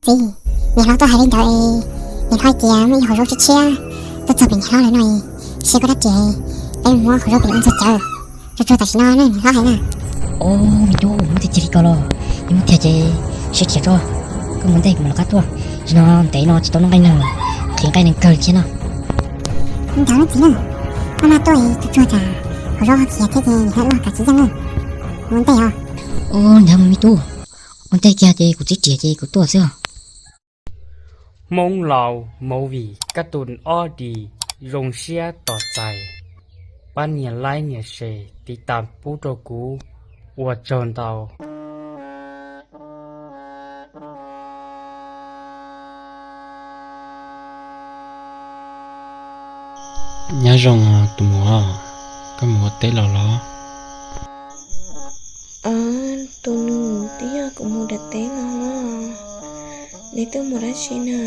Txiv, niam hlob tuaj hais li ntawd, niam hlob hais tias muaj ib qho zaub tshiab tshiab tuaj txog pem niam hlob lawv no, siab koj dab tsi, peb mus muab qhov zaub pem ua ntxuag cawv, tsuag tsuag tam sim no niam hlob hais na. Au, me tub, muab tiag tiag li ko los? Yog muab tiag ces siab khiav tso, koj mus ntej kuv mam lawv qab tuaj, zaum no ntev no tsis tau noj nqaij neeg, qhis nqaij neeg kawg thiab no. Ntawd txiv na, koj maj tuaj es tsuag tsuag tsam qhov zaub ho khiav thiab ces niam hlob wb ho kam tsis yeej na. Ua ntej os. Au, ntawd me tub, ua ntej kiag ces kuv txiv riam ces kuv tuaj xwb os. Hmoob Laus Movie kab tus ob di, zoo siab tos txais, pab nias like nias share tiv tas pub rau kuv, ua tsaug ntau. Nyob zoo tus muam, koj mus ua teb los los? Tus nus, twb yog kuv mus daim teb no los, neb tuaj mus dab tsi na?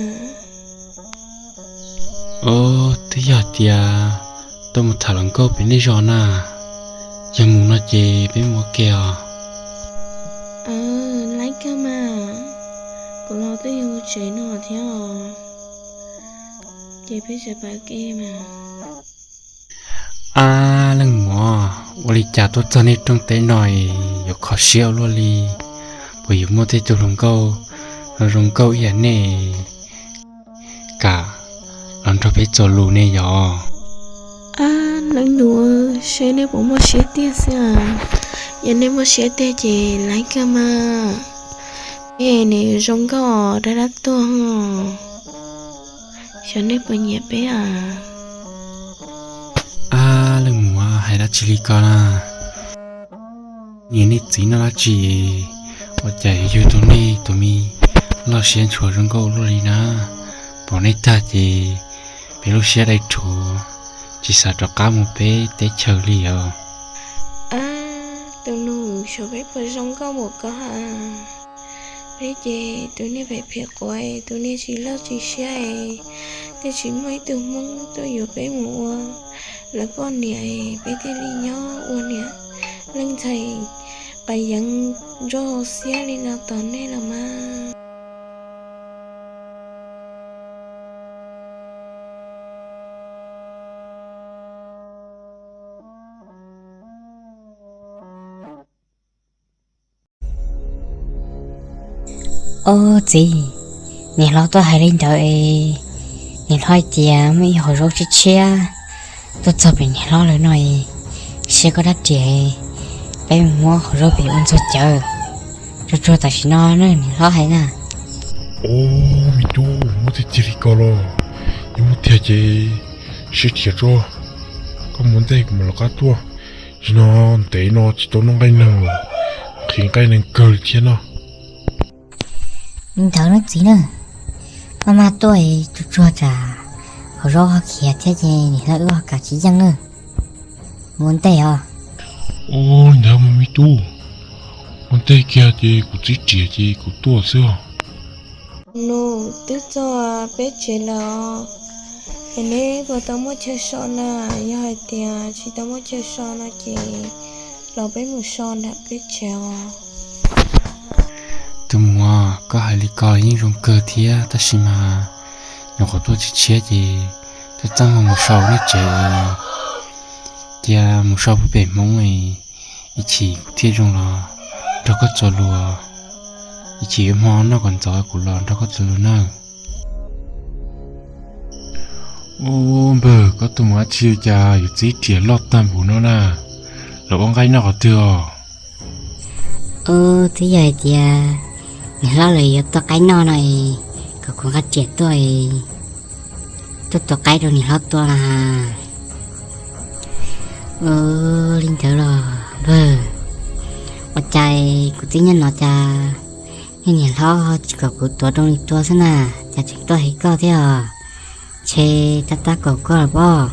Au, twb yog tias tuaj mus tham hluas nkauj pem nej zos na, yog mus no ces peb mus ua ke os. Laib kawg mas, kuv los twb yog ua tsev no thiab os, ces peb tsev pab ke mas. Ab leej muam, ua li cas tuaj txog nej rooj teb no es yuav kho siab ua luaj li, puas yuav muaj tej tug hluas nkauj zoo nkauj ib yam nej kam los nrog peb txuas lus ne yog? Ab leej nus, seb nej puas muaj siab tiag xwb, yog nej muaj siab tiag ces laib kawg mas, peb nws zoo nkauj dab dab tuag, xyov nej puas nyiam peb a. Ab leej muam, hais dab tsi li ko na? Niam nej txiv noj dab tsi, ua cas yuav yug tau nej tus me loj siab ntshua zoo nkauj ua luaj li na? Pom nej tag ces peb lub siab dai rhuav, tsis xav rov qab mus peb teb chaws li os. Ab tus nus, xyov peb puas zoo nkauj npaum ko ha. Peb ces tus niag phem phem quav, tus niag tsis loj tsis siab, twb tsis muaj ib tug hmoob tuaj yuav peb mus ua lawv poj niam, peb thiaj li nyob ua niam leej ntxhais qas yeev ntsoj xiab li no tos nej los mas. Au txiv, niam hlob tuaj hais li ntawd es, niam hlob hais tias muaj ib hauv zaub tshiab tshiab tuaj txog pem niam hlob lawv no es, siab koj dab riam, peb mus muab hauv zaub pem ua ntxuag cawv, tsuag tsuag tam sim no na, niam hlob hais na. Au, me tub, muab tiag tiag li ko los? Yog muab tiag ces siab khiav tso, koj mus ntej kuv mam lawv qab tuaj, zaum no ntev no tsis tau noj nqaij neeg, qhis nqaij neeg kawg li thiab no. Li ntawd no txiv na, maj maj tuaj es tsuag tsuag tsam hauv zaub ho khiav thiab ces niam hlob wb ho kam tsis yeej na. Mus ua ntej os. Au, li ntawd mas me tub, ua ntej kiag ces kuv txiv riam ces kuv tuaj xwb os. Nus, twb txog peb tsev lawm, es neb puas tau muaj chaw so na? Yog hais tias tsis tau muaj chaw so no ces los peb mus so nram peb tsev os. Tus muam, koj hais li ko yeej zoo kawg thiab, tab sis mas nyuam qhuav tuaj tshiab tshiab ces tuaj txaj muag mus so nej tsev, cia mus so puag pem Hmoob, ib chim kuv thiaj zoo los nrog koj txuas lus, ib chim yuav hmo noj kom ntxov kuv los nrog koj txuas lus nawb. Ub, npawg, koj tuaj mus dab tsi cas yuav txiv riam loj tag npaum no na? Los ua nqaij noj qhov twg os? Ub, twb yog hais tias niam hlob lawv yuav tua qaib noj no es, kom kuv nqa riam tuaj es tuaj tua qaib rau niam hlob tua na. Ub, li ntawd los npawg, ua cas kuv twb nyob no cas niag niam hlob tsis kom kuv tuav rau nws tua xwb na, cas tseem tuaj hais koj thiab os? Ntshe tab tab kaum koj los pob.